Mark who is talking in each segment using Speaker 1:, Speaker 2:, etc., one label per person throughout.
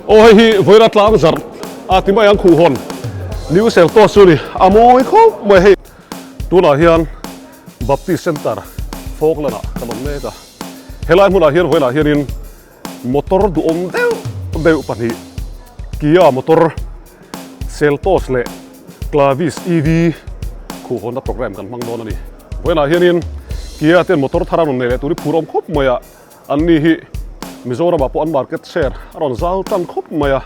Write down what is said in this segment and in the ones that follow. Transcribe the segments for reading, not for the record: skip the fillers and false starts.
Speaker 1: Aw hei hi Vawiina tlang zarh a ti mai ang khuhhawn New Seltos chu ni a mawi khawp mai hei. Tunah hian Baptist Centre Falkland ah kan awm mek a, helai hmunah hian vawiinah hianin motor duhawm deuh deuh pahnih Kia motor Seltos leh Clavis EV khuhhawnna programme kan hmang dawn a ni. Vawiinah hianin Kia ten motor thar a rawn nei leh tur hi phur awm khawp mai a, anni hi Mizoramah pawh an market share a rawn zau tan khawp mai a,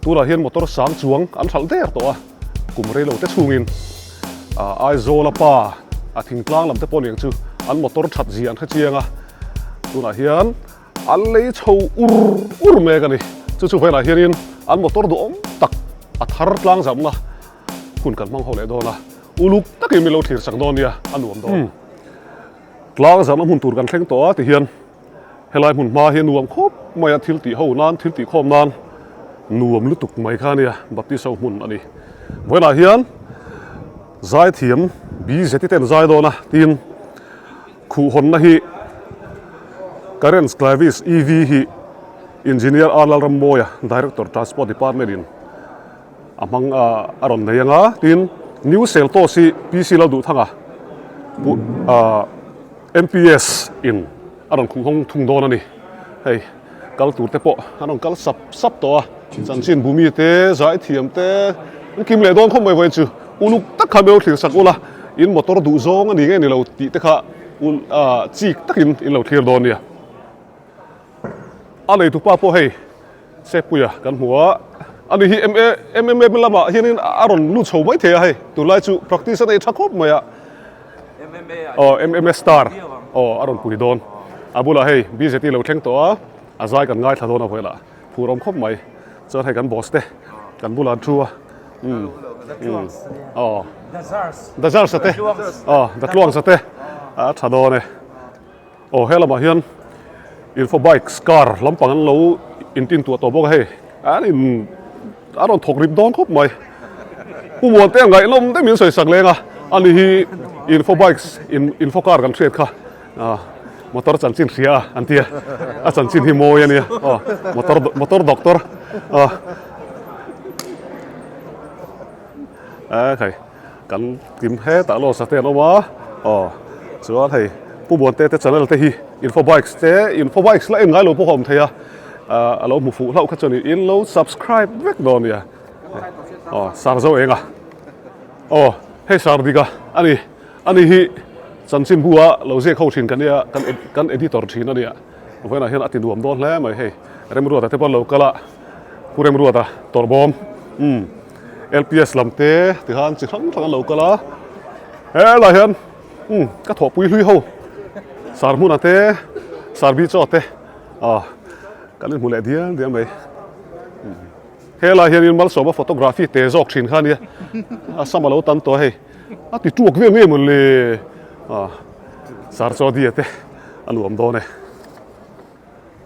Speaker 1: tunah hian motor sang chuang an hralh der tawh a, kum reilo te chhungin Aizawla pa a thingtlang lam te pawh niang chu an motor that zia an hre chiang a, tunah hian An lei chho ur ur mek a ni. Chu chu velah hianin an motor duhawm tak a thar tlang zamna hun kan hmang ho leh dawn a, uluk takin min lo thlir sak dawn nia, a nuam dawn. Tlang zamna hmun tur kan thleng tawh a tihian helai hmun hma hi a nuam khawp mai a, thil tih ho nan, thil tih khawm nan nuam lutuk mai kha a nia, Baptist ho hmun a ni. Vawiinah hian zaithiam BZT te an zai dawn a, tin Khuhhawnna hi Carens Clavis EV hi Engineer R Lalrammawia, Director Transport Department in a hmang a rawn nei anga, tin New Seltos hi PC Lalduhthanga MPS in a rawn khuhhawng thung dawn a ni. Hei kal tur te pawh an rawn kal sap sap tawh a, chanchin bumi te, zaithiam te an kim leh dawn khawp mai vawiin chu uluk tak kha meu thlir sak ula, in motor duh zawng a ni nge ni lo tih te kha ul ah chik takin in lo thlir dawn nia. A neitupa pawh hei Sepuia kan hmu a, ani hi MMA lamah hianin a rawn lut chho mai thei a hei, tunlai chu practice a nei tha khawp mai a. Aw MMA star aw a rawn pui dawn a bulah hei BJT lo thleng tawh a a zai kan ngaithla dawn a velah phur awm khawp mai chuan hei kan boss te kan bulah an thu a umm umm aw the zars te aw the tluangsa te a tha dawn e aw he lamah hian info bikes car lampang an lo intintuah tawh bawk a hei an in A rawn thawk rip dawn khawp mai. Pu Muante a ngaihnawm deuh min sawi sak leng a, ani hi Info Bikes in Info Car kan hriat kha motor chanchin hria a an ti a, a chanchin hi mawi a nia aw motor motor doctor aw e khai kan kim hetah law sate an awm a aw chuan hei Pu Muante te channel te hi Info Bikes te Info Bikes la en ngai lo pawh a awm thei a. A lo hmu fuh hlauh kha chuan in lo subscribe vek dawn nia aw sar zo eng a aw hei sar dik a ani ani hi chanchin bu a lo ziak ho thin kan nia kan kan editor thin a nia vawiinah hian a ti nuam dawn hle mai hei Remruata te pawh an lo kal a Pu Remruata tawrhbawm umm L P S lam te tikhan chi hrang hrang an lo kal a helaiah hian umm ka thawhpui hlui ho sar hmuna te sar bi chaw te. Aw kan inhmu leh dial dial mai helai hianin malsawma photography te zawk thin kha ania a sam alo tam tawh a hei a ti tuak vel nge mawn le aw sar chaw dia te a nuam dawn e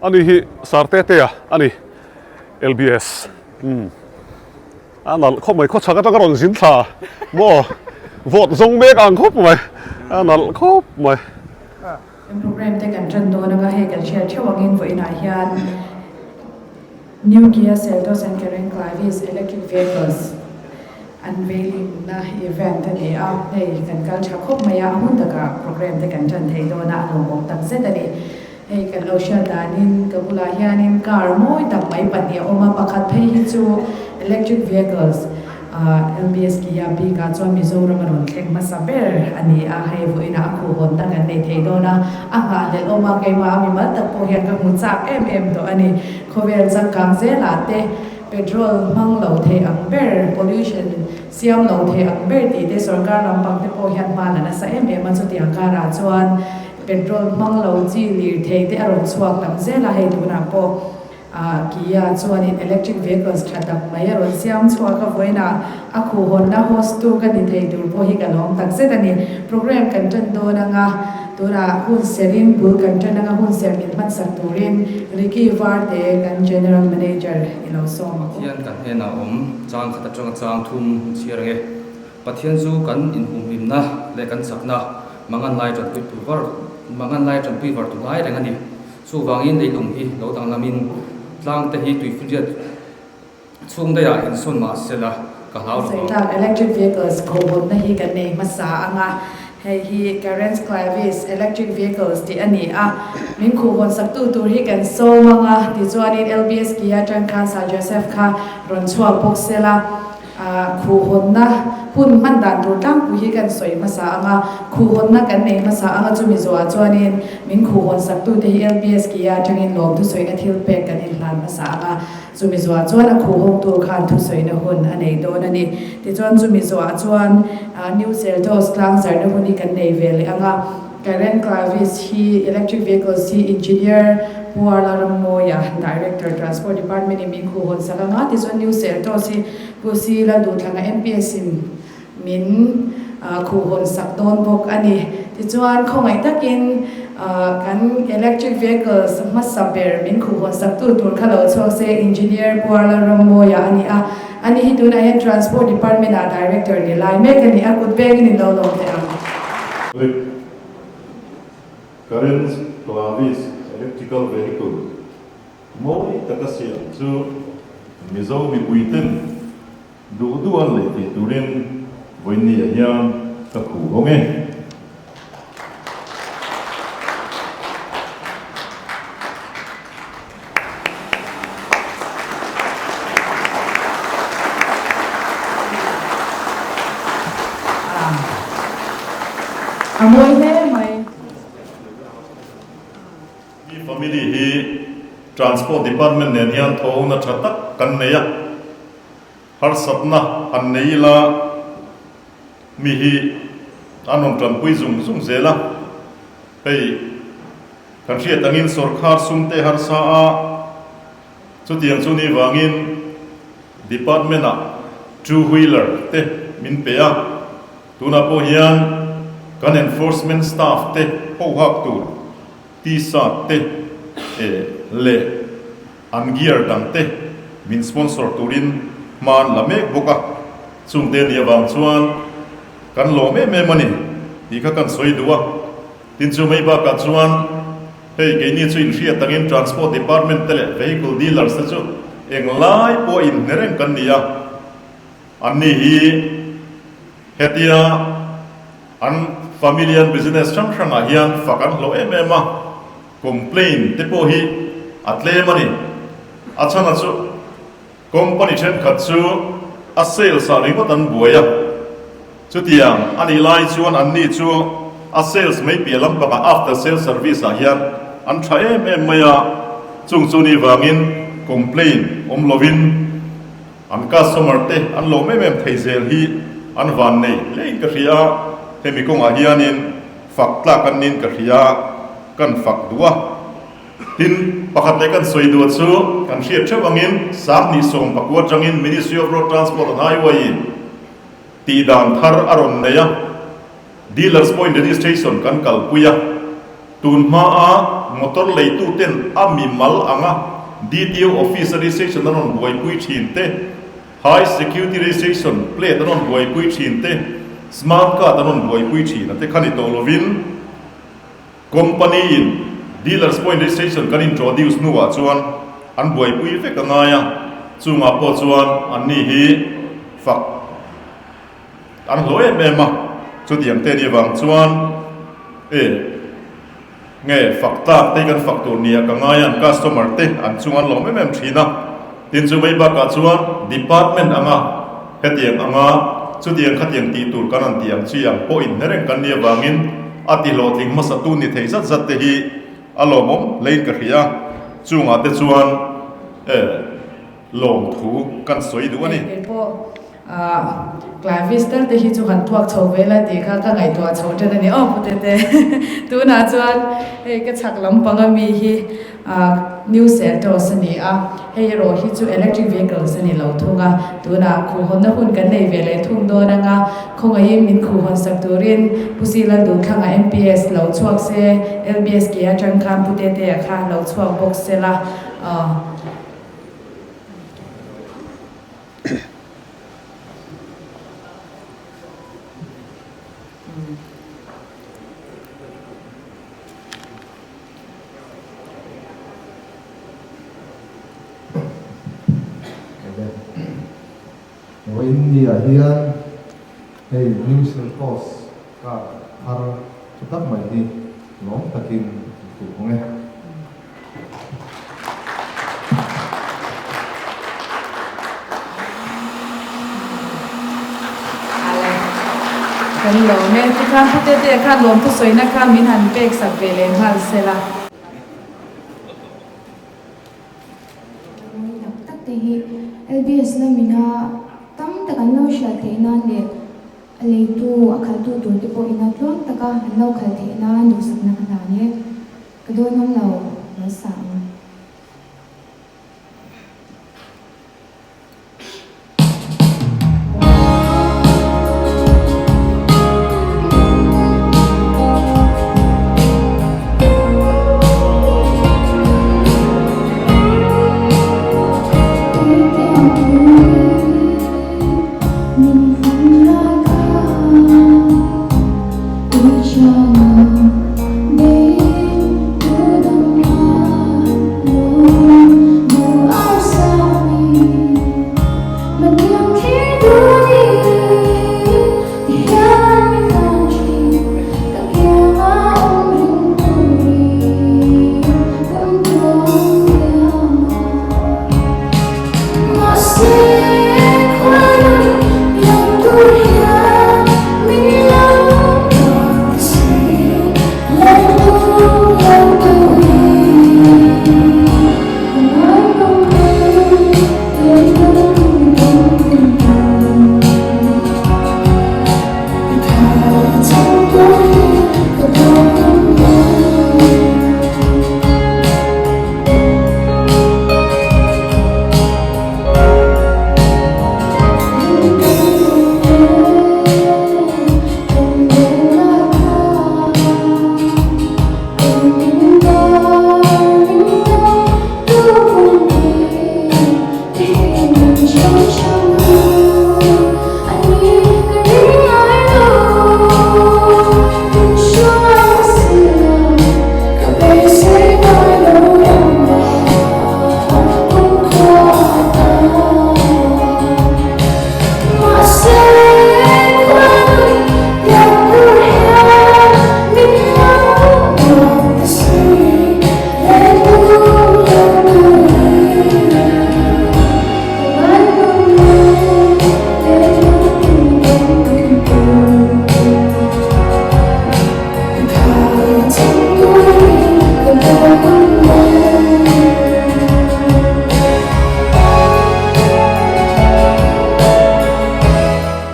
Speaker 1: ani hi sar te te a ani L B S umm a nalh khawp mai khawchhak atanga rawn zin thla maw vawt zawng mek ang khawp mai a nalh khawp mai.
Speaker 2: Kan program te kan tan dawn anga hei kan hriat theuh angin vawiinah hian New Kia Seltos and Karen Clavis electric vehicles unveiling na event a ni a, hei kan kal tha khawp mai a, a hun takah program te kan tan thei dawn a, a lawmawm tak zet a ni. Hei kan lo hriat danin ka bulah hianin car mawi tak mai pahnih a awm a, pakhat phei hi chu electric vehicles LBS Kia bikah chuan Mizoram a rawn thleng hmasa ber a ni a, hei vawiinah a khuhhawnna kan nei thei dawn a, a nghahhlelh awm a, keimah a mimal tak pawh hian ka hmu chak em em tawh a ni. Khawvel changkang zelah te petrol hmang lo thei ang ber, pollution siam lo thei ang ber tih te sorkar lampang te pawh hian hma la nasa em em a, chutiang karah chuan petrol hmang lo chi lirthei te a rawn chhuak tam zel a, hei tunah pawh A Kia chuanin electric vehicles tha tak mai a rawn siam chhuak a, vawiinah a khuhhawnna host tu ka ni thei tur pawh hi ka lawm tak zet a ni. Program kan tan dawn anga tunah hun serin bul kan tan anga hun ser min hmansak turin Ricky Varte kan General Manager i lo sawm ang u.
Speaker 3: Pathian kan hnenah awm chang khat atanga chang thum hun chhiar ange. Pathian chu kan inhumhimna leh kan chakna mangan lai tanpui tur var mangan lai tanpui var tur lai reng a ni. Chuvangin leilung hi lo danglamin tlang te hi tuifinriat Chhung daihah insawn mah sela ka hlau lo
Speaker 2: Sawi tlak electric vehicles khuhhawnna hi kan nei hmasa ang a, hei hi Carens Clavis electric vehicles tih a ni a, min khuhhawn saktu tur hi kan sawm ang a, tichuanin LBS Kia atang khan Sir Joseph kha rawn chhuak bawk sela. Khuhhawnna hun hman dan tur tlangpui hi kan sawi hmasa ang a, khuhhawnna kan nei hmasa ang a, chumi zawhah chuanin min khuhhawn saktute hi LBS Kia atangin lawm thusawina thil pek kan inhlan hmasa ang a, chumi zawhah chuan a khuhhawng tur khan thusawina hun a nei dawn a ni. Tichuan chumi zawhah chuan New Seltos tlangzarhna hun hi kan nei ve leh ang a. Karen Clavis hi Electric Vehicles hi Engineer Pu Arla Rammawia, Director, Transport Department in min khuh hawn sak anga, tichuan New Seltos hi Pu Si Lalduhthanga MPS in min khuh hawn sak dawn bawk a ni. Tichuan khawngaih takin kan Electric Vehicles hmasa ber min khuh hawn sak tu tur kha lo chhuak se Engineer Pu Arla Rammawia a ni a, ani hi tunah hian Transport Department ah Director ni lai mek a ni a, kut vengin in lo lawm teh ang.
Speaker 4: Rick, Current Clavis Electrical Vehicle mawi taka siam chu Mizo mipuiten duh duh an lei thei turin vawinia hian ka khuh hawng e.
Speaker 2: A mawi hle mai.
Speaker 4: Mi family hi Transport Department nen hian thawhna tha tak kan nei a, harsatna han nei ila mi hi an rawn tanpui zung zung zel a, hei Kan hriat angin sawrkhar sumte harsa a, chutiang chu ni vangin department ah two wheeler te min pe a, tunah pawh hian kan enforcement staff te ho hak tur t-shirt te leh an gear dang te min sponsor turin hma an la mek bawk a, chungte ni avang chuan kan lawm em em a ni tih kha kan sawi duh a. Tin chu mai bakah chuan hei keini chu inhriat angin Transport Department te leh Vehicle Dealers te chu englai pawh inhne reng kan ni a, anni hi hetia an family an business hrang hrangah hian fak an hlawh em em a, complaint te pawh hi a tlem a ni. A chhana chu Company thenkhat chu a sales ah ringawt an buai a, chutiang a nih lai chuan anni chu a sales mai piah lampangah after sales service ah hian an tha em em mai a, chung chu ni vangin complain awm lovin an customer te an lawm em em thei zel hi an van nei hlein ka hria a, hemi kawngah hianin fak tlak an niin ka hria a, kan fak duh a. Tin, pakhat leh kan sawi duh chu kan hriat theuh angin Sanghnih 19 atangin Ministry of Road Transport and Highway in tih dan thar a rawn nei a, Dealers Point Registration kan kalpui a, tun hmaa motor leitu ten a mimal anga DTO Office a registration an rawn buaipui thin te, High Security Registration plate an rawn buaipui thin te, Smart Card an rawn buaipui thin a te kha ni tawh lovin, Company in Dealers Point Registration kan introduce hnuah chuan an buaipui vek a ngai a, chungah pawh chuan anni hi fak an hlawh em em a, chutiang te ni vang chuan e nge fak tlak te kan fak tur nia ka ngai a, an customer te an chung an lawm em em thin a, tin chu mai bakah chuan department anga hetiang anga chutiang khatiang tih tur kan han tih ang chi ang pawh inhne reng kan nih avangin A ti hlawhtling hmasa tu ni thei zat zat te hi a lawmawm hlein ka hria a, chungah te chuan e lawmthu kan sawi duh a ni.
Speaker 2: Kei pawh Clavis tal te hi chu han tuak chho ve la tih kha ka ngaihtuah chho tan a ni aw Pu Tete. Tunah chuan hei ka chhak lampang ami hi New Seltos a ni a, hei erawh hi chu electric vehicles a ni lo thung a, tunah khuhhawnna hun kan nei ve leh thung dawn ang a, khawngaihin min khuhhawn sak turin Pu Si Lalduhthanga MPS lo chhuak se, LBS ke atang khan Pu Tetea kha lo chhuak bawk se la.
Speaker 5: Vawiin ni ah hian hei New Seltos car thar tha tak mai hi lawm takin in khuh hawng e.
Speaker 2: Kan lawm e. Tikhan Pu Tete khan lawmthu sawina kha min han pek sak ve leh nghal sela.
Speaker 6: Mawi tak tak te hi LBS lamina tam tak an lo hriat theih nan leh a leitu a khaltu tur te pawh ina tluang taka an lo khal theih nan duhsakna ka hlan e. Ka dawn ngam lo, malsa ang.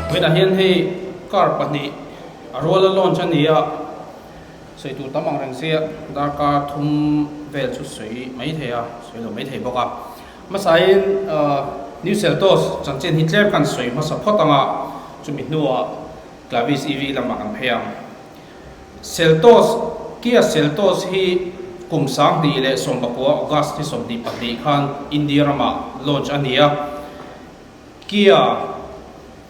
Speaker 7: Vawiinah hian hei car pahnih a ruala launch a ni a, sawi tur tam ang reng sia darkar thum vel chu sawi mai thei a, sawi lo mai thei bawk a. Hmasain New Seltos chanchin hi tlem kan sawi hmasa phawt ang a, chumi hnuah Clavis EV lamah kan phei ang. Seltos, Kia Seltos hi kum 2019 August ni 22 khan India ramah launch a ni a. Kia,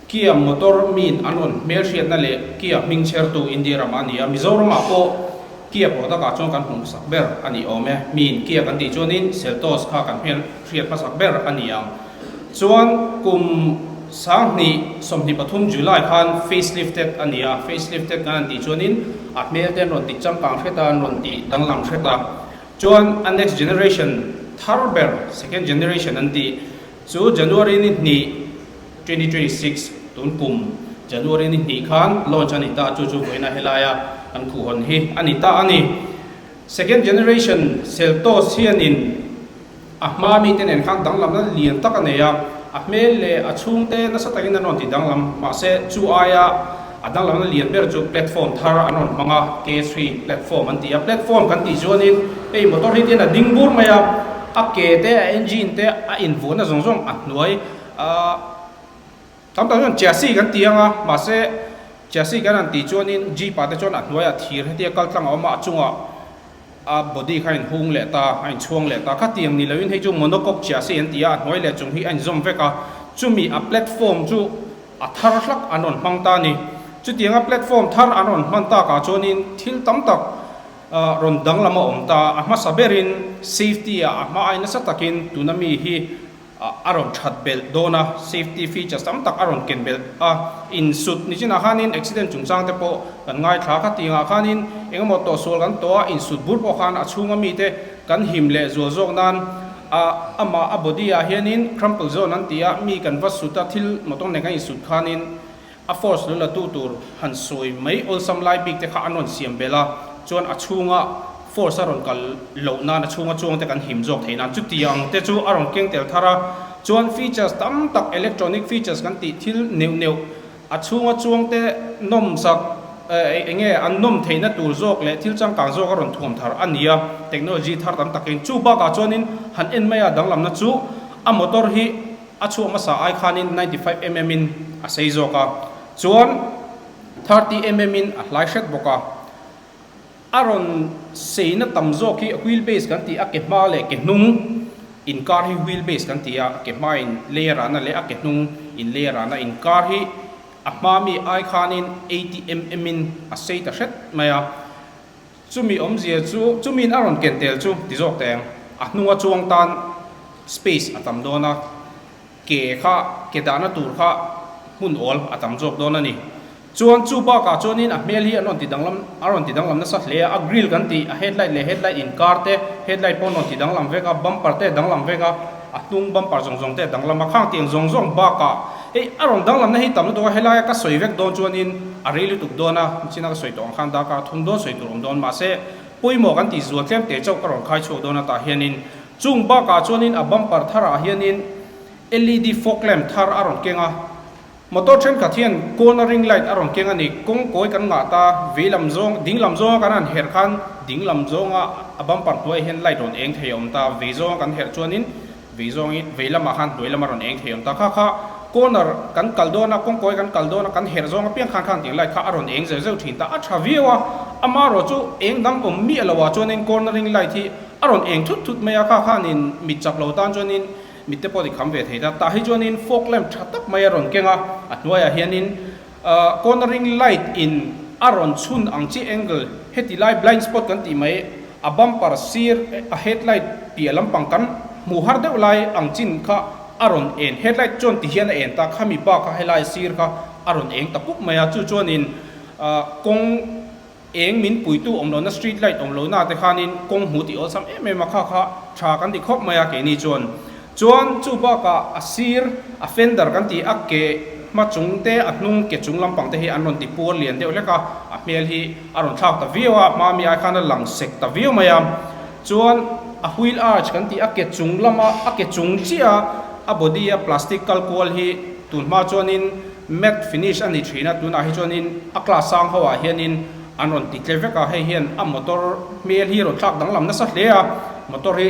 Speaker 7: Kia motor min an rawn hmelhriatna leh Kia hming chhertu India ramah a ni a. Mizoramah pawh Kia product ah chuan kan hmuh hmasak ber a ni awm e. Min Kia kan tih chuanin Seltos kha kan hmelhriat hmasak ber a ni ang. Chuan kum 2023 July khan facelifted a ni a, facelifted kan han tih chuanin a hmel te an rawn ti changkang hret a, an rawn ti danglam hret a. Chuan a next generation thar ber, second generation an tih chu January ni hnih 2026 tun kum January ni hnih khan launch a ni ta, chu chu vawiina helaia kan khuhhawn hi a ni ta a ni. Second generation Seltos hianin A hma mite nen khan danglamna lian tak a nei a, a hmel leh a chhungte nasa takin an rawn ti danglam. Mahse, chu aia a danglamna lian ber chu platform thar an rawn hmang a, K three platform an ti a. Platform kan tih chuanin hei motor hi tian a ding bur mai a, a ke te, a engine te, a invuahna zawng zawng a hnuai a. Tam tak chuan chassis kan ti ang a, mahse chassis kan han tih chuanin jeep ah te chuan a hnuaiah thir hetia kal tlang a awm a, a chungah a body kha a inhung leh ta, a inchhuang leh ta. Khatiang ni loin hei chu monocoque chassis an ti a, a hnuai leh chung hi a inzawm vek a, chumi a platform chu a thar hlak an rawn hmang ta a ni. Chutianga platform thar an rawn hman takah chuanin thil tam tak rawn danglam a awm ta. A hmasa berin safety ah a hma ai nasa takin tuna mi hi. A rawn that belh dawn a, safety features tam tak a rawn ken belh a, insut ni chinah khanin accident chungchang te pawh kan ngaithla a, khatiangah khanin eng emaw tawhsual kan tawh a, insut bur pawh khan a chhunga mite kan him leh zual zawk nan a amah a body ah hianin crumple zone an ti a, mi kan va sut a, thil motor nen kan insut khanin a force lo la tu tur han sawi mai awlsam lai bik te kha an rawn siam belh a, chuan a chhunga force a rawn kal loh nan a chhunga chuang te kan him zawk theih nan chutiang te chu a rawn keng tel thar a, chuan features tam tak electronic features kan tih thil neuh neuh a chhunga chuang te nawm sak eng nge an nawm theihna tur zawk leh thil changkang zawk a rawn thuam thar a ni a, technology thar tam takin chu bakah chuanin han en mai a danglamna chu a motor hi A chhuah hmasa ai khanin 95 mm in a sei zawk a, chuan 30 mm in a hlai hret bawk a. A rawn seina tam zawk hi wheel base kan tih a ke hma leh ke hnung inkar hi wheel base kan ti a, ke hma in lei a rahna leh a ke hnung in lei a rahna inkar hi a hma mi ai khanin 80 mm in a sei ta hret mai a. Chumi awmzia chu, chumiin a rawn ken tel chu ti zawk teh ang, a hnunga chuang tan space a tam dawn a, ke kha, ke dahna tur kha hmun awl a tam zawk dawn a ni. Chuan chu bakah chuanin a hmel hi an rawn ti danglam, a rawn ti danglam nasa hle a, a grill kan tih, a headlight leh headlight inkar te, headlight pawh an rawn ti danglam vek a, bumper te a danglam vek a, a hnung bumper zawng zawng te a danglam a, khang tiang zawng zawng bakah hei a rawn danglamna hi tam lutuk a, helaia ka sawi vek dawn chuanin a rei lutuk dawn a, china ka sawi tawh ang khan darkar thum dawn sawi tur awm dawn mahse pawimawh kan tih zual tlem te chauh ka rawn khai chhuak dawn a tah hianin chung bakah chuanin a bumper tharah hianin led fog lamp thar a rawn keng a. Motor thenkhat hian cornering light a rawn keng a ni. Kawng kawi kan ngah ta, vei lam zawng, ding lam zawnga kan han herh khan ding lam zawnga a bumper hnuaiah hian light rawn eng thei a awm ta, vei zawnga kan herh chuanin vei zawngin vei lamah khan hnuai lama rawn eng thei a awm ta. Kha kha corner kan kal dawn a, kawng kawi kan kal dawn a, kan herh zawng apiang khan khan tiang light kha a rawn eng zeuh zeuh thin ta. A tha viau a, amaherawh chu eng dang awm miah lo ah chuanin cornering light hi a rawn eng thut thut mai a, kha khanin mit chak lo tan chuanin Mitte pawh ti kham ve thei ta. Tah hi chuanin fog lamp tha tak mai a rawn keng a, a hnuaiah hianin cornering light in a rawn chhun ang chi angle heti lai blind spot kan tih mai a bumper sir a headlight piah lampang kan hmuh har deuh lai ang chin kha a rawn en headlight chuan ti hian a en ta khami bak a helai sir kha a rawn eng ta pup mai a chu chuanin kawng Eng min puitu awm lohna street light awm lohna te khanin kawng hmu tih awlsam em em a kha kha tha kan ti khawp mai a keini chuan. Chuan chu bakah a sir a fender kan tih a ke hma chung te a hnung ke chung lampang te hi an rawn ti puar lian deuh hlek a, a hmel hi a rawn thlak ta viau a, hma mi ai khan a lang sek ta viau mai a. Chuan a wheel arch kan tih a ke chung lama a ke chung chiah a body a plastic kal kual hi tun hma chuanin Matte finish a ni thin a, tunah hi chuanin a class sang ho ah hianin an rawn ti tle vek a, hei hian a motor hmel hi a rawn thlak danglam nasa hle a, motor hi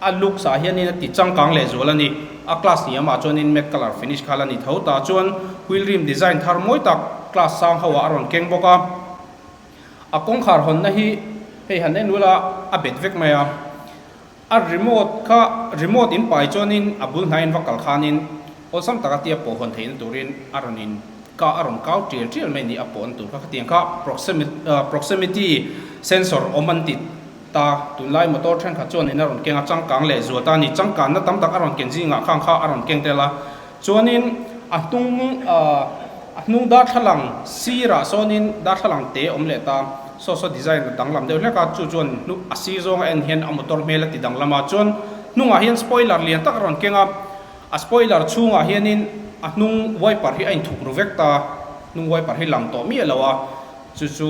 Speaker 7: a looks ah hianin a ti changkang leh zual a ni, a class hniam ah chuanin matte colour finish kha la ni tho ta chuan wheel rim design thar mawi tak class sang ho ah a rawn keng bawk a, a kawngkhar hawnna hi hei han en ula a bet vek mai a. A remote kha remote in pai chuanin a bul hnaiin va kal khanin awlsam taka tia pawh hawn theihna turin a rawn in ka a rawn kau tial tial mai ni a pawh an tur kha khatiang kha proximity sensor awm an ti ta tunlai motor thenkhat chuanin a rawn keng a changkang leh zual ta a ni changkanna tam tak a rawn ken zingah khang kha a rawn keng tel a chuanin a hnung a hnung darthlalang sirah sawnin darthlalang te awm leh ta. Saw saw design a danglam deuh hlek a, chu chuan hnu a sir zawnga en hian a motor hmel a ti danglam a, chuan hnungah hian spoiler lian tak a rawn keng a, a spoiler chhungah hianin a hnung wiper hi a inthuk ru vek ta, hnung wiper hi lang tawh miah lo a, chu chu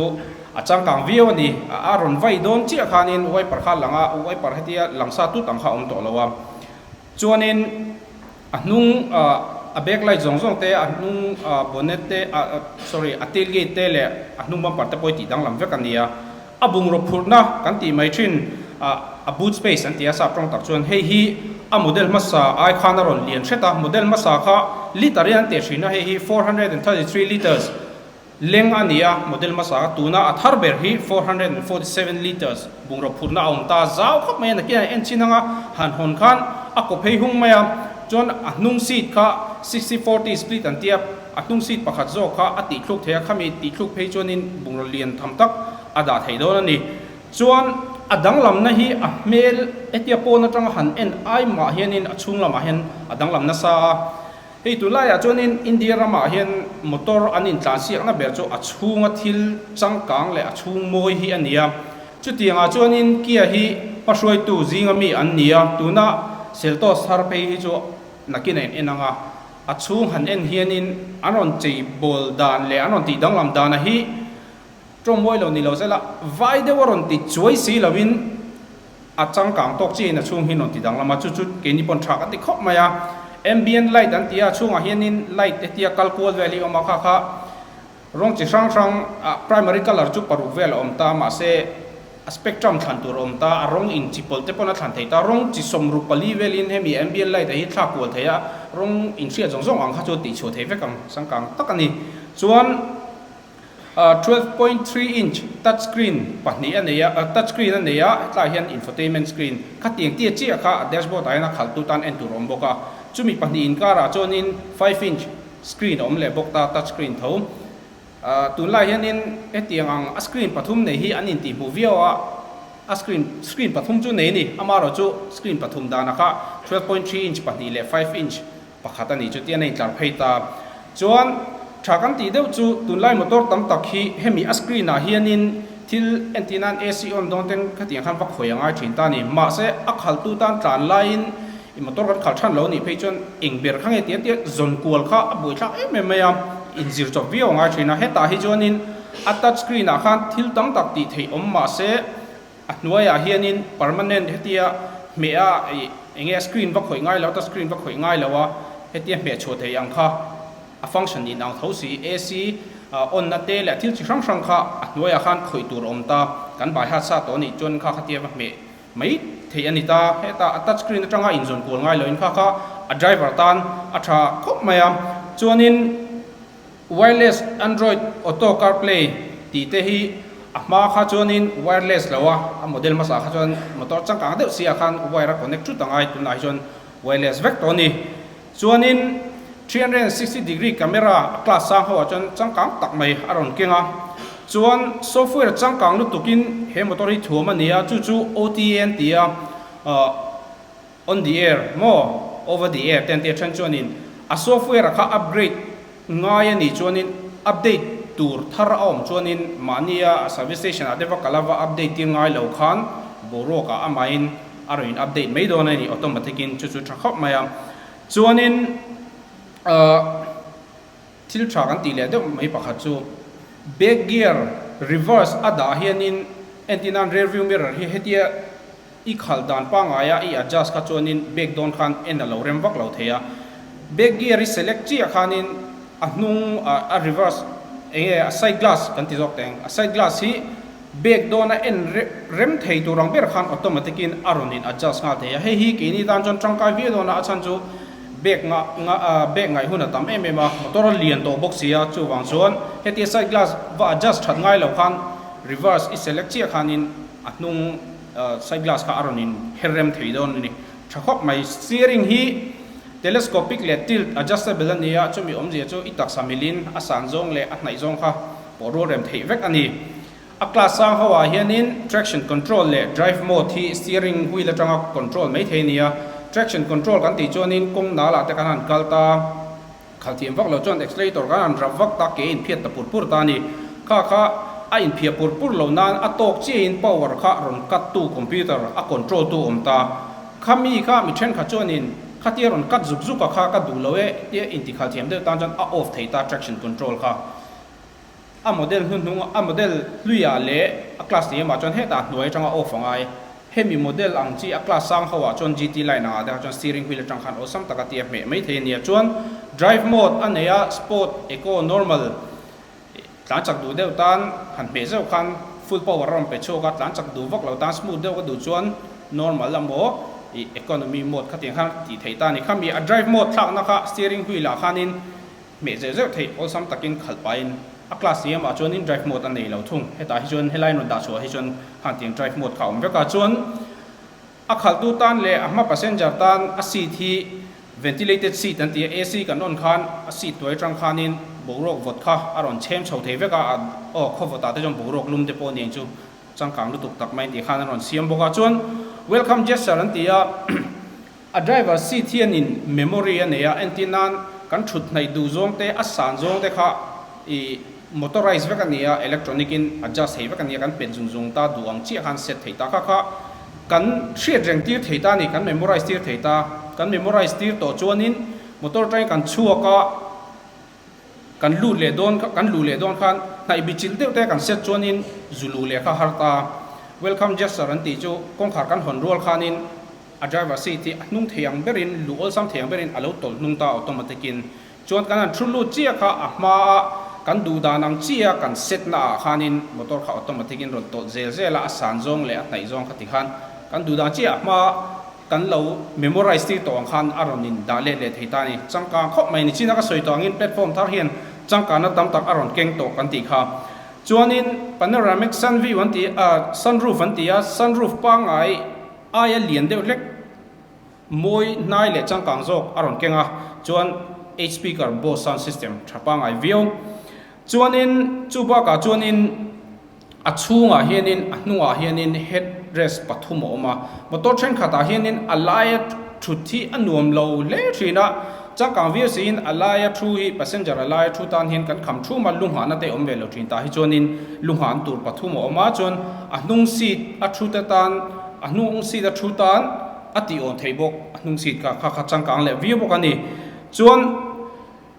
Speaker 7: a changkang viau a ni, a rawn vai dawn chiah khanin wiper kha a lang a, wiper hetia lang sa tut ang kha a awm tawh lo a, chuanin. A hnung a back light zawng zawng te, a hnung bonnet te, sorry a tail gate te leh a hnung bumper te pawh hi tih danglam vek a ni a. A bungraw phurhna kan tih mai thin a boot space an ti a sap tawng tak chuan hei hi a model hmasa ai khan a rawn lian hret a, model hmasa kha litre in an teh thin a, hei hi 433 litres Leng a ni a, model hmasa tuna a thar ber hi 447 litres bungraw phurhna a awm ta zau khawp mai a, nakin an en chin anga han hawn khan a kaw phei hung mai a, chuan a hnung seat kha 60-40 split an tia, a hnung seat pakhat zawk kha a tihthluk thei a, khami tihthluk phei chuanin bungraw lian tham tak a dah theih dawn a ni. Chuan. a danglamna hi a hmel hetia pawn atanga han en ai mah hianin a chhung lamah hian a danglam nasa a. Hei tunlaiah chuanin India ramah hian motor an intlansiakna ber chu a chhunga thil changkang leh a chhung mawi hi a ni a. Chutiangah chuanin Kia hi hmahruaitu zinga mi an ni a, tuna Seltos thar phei hi chu nakin a in en ang a, a chhung han en hianin an rawn chei bawl dan leh an rawn tih danglam dana hi tawngmawi lo ni lo zela vai deuh a rawn ti chuai si loin a changkang tawk chiahin a chhung hi an rawn ti danglam a, chu chu keini pawn tha kan ti khawp mai a. Ambient light an ti a, a chhungah hianin light hetia kal kual vel hi a awm a, kha kha rawng chi hrang hrang ah primary colour chu paruk vel a awm ta, mahse a spectrum thlan tur a awm ta, a rawng in chi pawlh te pawn a thlan thei ta, rawng chi 64 velin hemi ambient light ah hi thlak kual thei a, rawng inhriat zawng zawng ang kha chu a tihchhuah thei vek ang, changkang tak a ni. Chuan. 12.3 inch touch screen pahnih a nei a, touch screen a nei a, hetlaiah hian infotainment screen khatiang tia chiah kha a dashboard ah hian a khalh tu tan en tur a awm bawk a, chumi pahnih inkarah chuanin 5 inch screen a awm leh bawk ta touch screen tho. Tunlai hianin hetiang ang a screen pathum nei hi an intihhmuh viau a, a screen screen pathum chu nei a ni, amaherawh chu screen pathum danah kha 12.3 inch pahnih leh 5 inch Pakhat a nih chu tian a intlar phei ta. Chuan tha kan tih deuh chu tunlai motor tam tak hi hemi a screen ah hianin thil entir nan AC on dawn ten khatiang khan va khawi a ngai thin ta a ni. Mahse a khaltu tan tlan laiin i motor kan khal than lo nih phei chuan eng ber kha nge tia tia zawn kual kha a buaithlak em em mai a, inzir chawp viau a ngai thin a. Hetah hi chuanin a touch screen ah khan thil tam tak tih theih awm mahse A hnuaiah hianin permanent hetia hmeh a ih eng nge a screen va khawih ngai lo ta screen va khawih ngai lo a hetia hmeh chhuah thei ang kha a function in ang tho si AC on na te leh thil chi hrang hrang kha a hnuaiah khan khawih tur a awm ta kan bai hat sa tawh anih chuan kha khatia va hmeh mai thei a ni ta heta a touch screen atanga inzawn kual ngai loin kha kha a driver tan a tha khawp mai a chuanin Wireless Android Auto CarPlay tih te hi a hma kha chuanin wireless lo a, a model hmasa kha chuan motor changkang deuh si ah khan wire a connect thut angai tunah hi chuan wireless vek tawh a ni. Chuanin 360 degree camera a class sang ho ah chuan changkang tak mai a rawn keng a, chuan software changkang lutukin he motor hi thuam a ni a, chu chu OTA an ti a, On the air maw? Over the air te an tia then chuanin a software a kha upgrade ngai a nih chuanin update tur thar a awm chuanin mahnia a service station ah te va kal a va update tir ngai lo khan boruak ah amahin a rawn in update mai dawn a ni automatic in chu chu tha khawp mai a. Chuanin ahh thil tha kan tih leh deuh mai pakhat chu back gear reverse a dah hianin entir nan rear view mirror hi hetia I khalh dan pangaia i adjust kha chuanin back dawn khan en a lo rem vak lo thei a. Back gear i select chiah khanin a hnung a reverse eng nge a side glass kan ti zawk teh ang, a side glass hi back dawna en rem thei tur ang ber khan automatic in a rawn in adjust nghal thei a. Hei hi keini tan chuan tangkai viau dawn a, a chhan chu back nga nga back ngaih hun a tam em em a, motor a lian tawh bawk si a, chuvang chuan hetia side glass va adjust that ngai lo khan reverse i select chiah khanin a hnung Side glass kha a rawn in her rem thei dawn a ni. Tha khawp mai. Steering hi telescopic leh tilt adjustable a ni a, chumi awmzia chu i taksa milin a san zawng leh a hnaih zawng kha pawh rual rem theih vek a ni. A class sang ho ah hianin traction control leh drive mode hi steering wheel atanga control mai thei a ni a. Traction control kan tih chuanin kawng nal ah te kan han kal ta. Khalh thiam vak lo chuan accelerator khan an rap vak ta ke a inphiat ta pur pur ta a ni. Kha kha a inphiah pur pur lo nan a tawk chiahin power kha rawn cut tu computer a control tu awm ta. Kha mi kha mi thenkhat chuanin khatia rawn cut zuk zuk a kha ka duh lo e tia inti khalh thiam deuh tan chuan a off thei ta traction control kha. A model hnuhnung a model hluiah leh a class ni emah chuan hetah hnuai atanga off a ngai. Hemi model ang chi a class sang ho ah chuan GT line angah te kha chuan steering wheel atang khan awlsam taka tia hmeh mai thei a nia. Chuan drive mode a nei a, sport, eco, normal tlan chak duh deuh tan han hmeh zeuh khan full power a rawn pe chhuak a, tlan chak duh vak lo tan smooth deuh ka duh chuan normal emaw ih economy mode khatiang khan tih theih ta a ni. Khami a drive mode thlakna kha steering wheel ah khanin Hmeh zeuh zeuh theih awlsam takin khalh pahin a class ni amah chuanin drive mode a nei lo thung. Hetah hi chuan helai rawn dah chhuah hi chuan khang tiang drive mode kha a awm vek a. Chuan a khalhtu tan leh a hma passenger tan a seat hi ventilated seat an ti a, AC kan on khan a seat hnuai atang khanin boruak vawt kha a rawn chhem chho thei vek a, aw khaw vawtah te chuan boruak lum te pawh a ni ang chu. Changkang lutuk tak mai tih khan an rawn siam bawk a, chuan welcome gesture an ti a, a driver seat hianin memory a nei a, entir nan kan thut hnaih duh zawng te a san zawng te kha ih motorize vek a ni a, electronic in adjust thei vek a ni a, kan pet zung zung ta duh ang chiah khan set thei ta kha kha kan hriat reng tir thei ta a ni, kan memorize tir thei ta, kan memorize tir tawh chuanin motor atangin kan chhuak a. Kan lut leh dawn kan luh leh dawn khan hnaih bi chilh deuh te kan set chuanin zu luh leh kha har ta. Welcome gesture an tih chu kawngkhar kan hawn rual khanin a driver seat hi a hnung thei ang berin luh awlsam thei ang berin a lo tawlh hnung ta automatic in. Chuan kan han thu lut chiah kha a hma a kan duh dan ang chiah kan set na ah khanin motor kha automatic in rawn tawlh zel zel a, a san zawng leh a hnaih zawng kha ti khan kan duh dan chiah a hma Kan lo memorize tir tawh ang khan a rawn in dah let leh thei ta a ni. Changkang khawp mai ni. China ka sawi tawh angin platform thar hian changkanna tam tak a rawn keng tawh kan tih kha. Chuanin panoramic sun view an ti a, sunroof an ti a, sunroof pangngai aia lian deuh hlek mawi hnai leh changkang zawk a rawn keng a, chuan eight speaker Bose sound system tha pangngai viau. Chuanin chu bakah chuanin A chhungah hianin a hnungah hianin head rest pathum a awm a, motor thenkhatah hianin a laia thut hi a nuam lo hle thin a, changkang viau siin a laia thu hi passenger a laia thu tan hian kan kham thum a, lu nghahna te awm ve lo thin tah hi chuanin lu nghahna tur pathum a awm a, chuan a hnung seat a thu te tan a hnung seat a thu tan a tih awn theih bawk, a hnung seat kha kha kha changkang leh viau bawk a ni, chuan.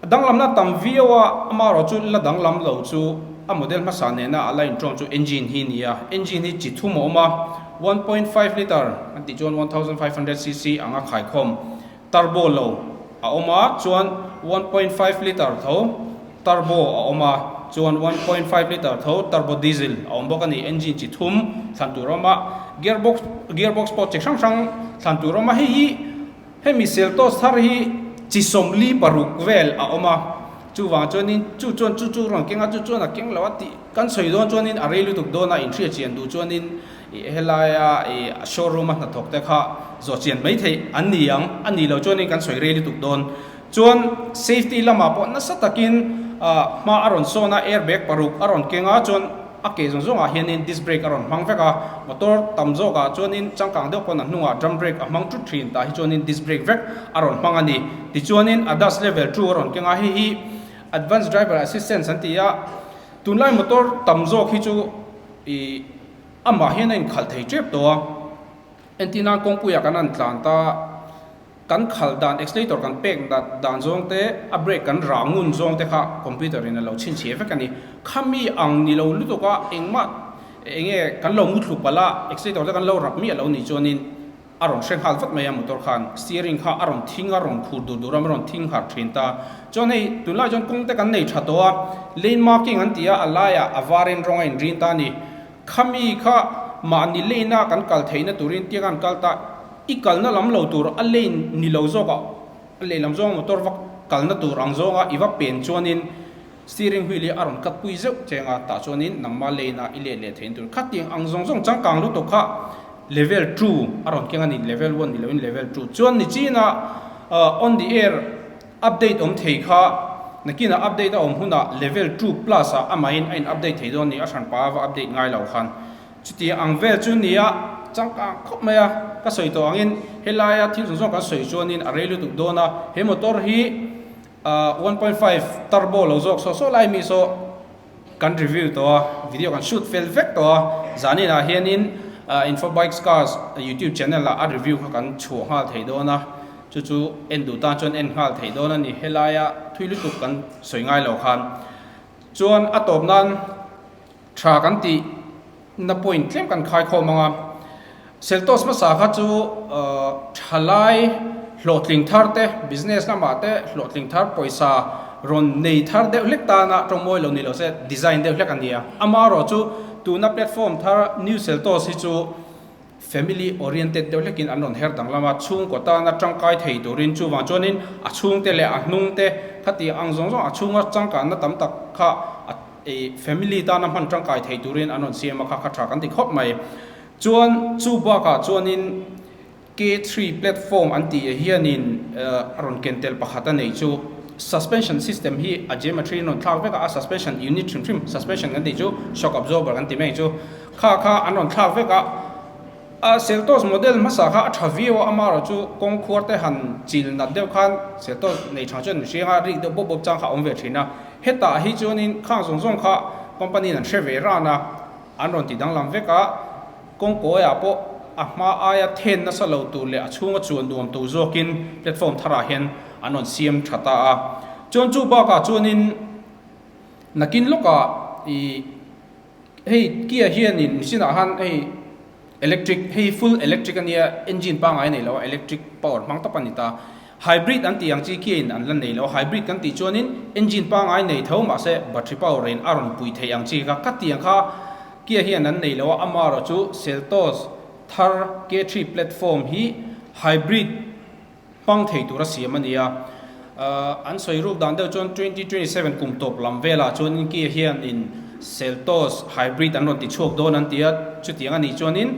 Speaker 7: A danglamna tam viau a, amaherawh chu la danglam lo chu a model hmasa nena a la inṭawng chu engine hi a ni a. Engine hi chi thum a awm a, 1.5 litre an tih chuan 1500 cc anga khaikhawm turbo lo a awm a, chuan 1.5 litre tho turbo a awm a, chuan 1.5 litre tho turbo diesel a awm bawk a ni. Engine chi thum thlan tur a awm a, gearbox gearbox pawh chi hrang hrang thlan tur a awm a, hei hi Hemi Seltos thar hi chi 46 vel a awm a, chuvang chuanin chu chuan chu chu rawn keng a, chu chuan a keng lo a tih kan sawi dawn chuanin a rei lutuk dawn a, inhriat chian duh chuanin ih helaia ih showroom a hnathawk te kha zawh chian mai theih an ni ang, a nih loh chuanin kan sawi rei lutuk dawn. Chuan safety lamah pawh nasa takin ah hma a rawn sawn a, airbag paruk a rawn keng a, chuan a ke zawng zawngah hianin disc brake a rawn hmang vek a, motor tam zawkah chuanin changkang deuh pawn a hnungah drum brake a hmang tut thin tah hi chuanin disc brake vek a rawn hmang a ni. Tichuanin ADAS level 2 a rawn keng a, hei hi advanced driver assistance an ti a, tunlai motor tam zawk hi chu ih amah hian a inkhalh thei tep tawh a, entirnan kawngpuiah kan han tlan ta. Kan khalh dan, accelerator kan pek dan zawng te, a brake kan rah ngun zawng te kha computer in a lo chhinchhiah vek a ni. Khami ang ni lo lutuk a, engmah enge kan lo muthlu palh a, accelerator te kan lo rap miah lo nih chuanin a rawn hre nghal vat mai a motor khan. Steering kha a rawn thing a, rawn khur dur dur a, a rawn thing harh thin ta. Chuan hei tunlai chuan kawng te kan nei tha tawh a, lane marking an ti a, a laiah a varin rawng a inrin ta a ni. Khami kha mahni lane a kan kal theihna turin tiang a an kal ta. I kalna lam lo tur a lane ni lo zawk ah a lehlam zawnga motor va kalna tur ang zawnga i va pen chuanin steering wheel hi a rawn cut pui zeuh cheng a, tah chuanin nangma lane ah i let leh theih tur. Khatiang ang zawng zawng changkang lutuk kha level 2 a rawn keng a ni, level 1 ni loin level 2. Chuan nichin ah on the air update awm thei kha nakinah update a awm hunah level 2 plus ah amahin a in update thei dawn a ni, a hranpa a va update ngai lo khan. Chutiang ang vel chu nia changkang khawp mai a, ka sawi tawh angin helaia thil zawng zawng kan sawi chuanin a rei lutuk dawn a, he motor hi 1.5 turbo lo zawk saw saw lai mi saw kan review tawh a, video kan shoot fel vek tawh a, zaninah hianin Info Bikes Cars youtube channel ah a review kha kan chhuah nghal thei dawn a, chu chu en duh tan chuan en nghal thei dawn a ni, helaia thui lutuk kan sawi ngai lo khan chuan a tawp nan. Tha kan tih na point tlem kan khai khawm ang a, Seltos hmasa kha chu thalai hlawhtling thar te, business lamah te hlawhtling thar pawisa rawn nei thar deuh hlek tana tawngmawi lo ni lo se design deuh hlek a ni a. Amaherawh chu tuna platform thar New Seltos hi chu Family oriented deuh hlekin an rawn her danglam a, chhungkaw tana tangkai thei turin chuvang chuanin a chhungte leh a hnungte khati ang zawng zawng a chhunga changkanna tam tak kha a family tana hman tangkai thei turin an rawn siam a kha kha tha kan ti khawp mai. Chuan chu bakah chuanin K3 platform an tih hianin a rawn ken tel pakhat a nei chu. Suspension system hi a geometry an rawn thlak vek a, a suspension unit hrim hrim, suspension kan tih chu shock absorber kan ti mai ang chu, kha kha an rawn thlak vek a. A Seltos model hmasa kha a tha viau a, amaherawh chu kawng khuar te han chil nat deuh khan Seltos nei thang chuan mihring a rik deuh bawp bawp chang kha a awm ve thin a. Hetah hi chuanin khang zawng zawng kha company in an hre ve ran a, an rawn ti danglam vek a, kawng kawiah pawh a hma aia then nasa lo tur leh a chhunga chuan nuam tur zawkin platform tharah hian an rawn siam tha ta a. Chuan chu bakah chuanin nakin lawkah ih Hei Kia hianin machine ah khan hei electric hei full electric a nia engine pangngai a nei lo a electric power hmang tawp a ni ta. Hybrid an tih ang chi Kia in an la nei lo a hybrid kan tih chuanin engine pangngai nei tho mahse battery power in a rawn pui theih ang chi kha ka tih ang kha Kia hian an nei lo a amaherawhchu Seltos thar K3 platform hi hybrid hmang thei tura siam a ni a. An sawi ruk dan deuh chuan 2027 kum tawp lam velah chuanin Kia hianin Seltos hybrid an rawn ti chhuak dawn an ti a, chutiang a nih chuanin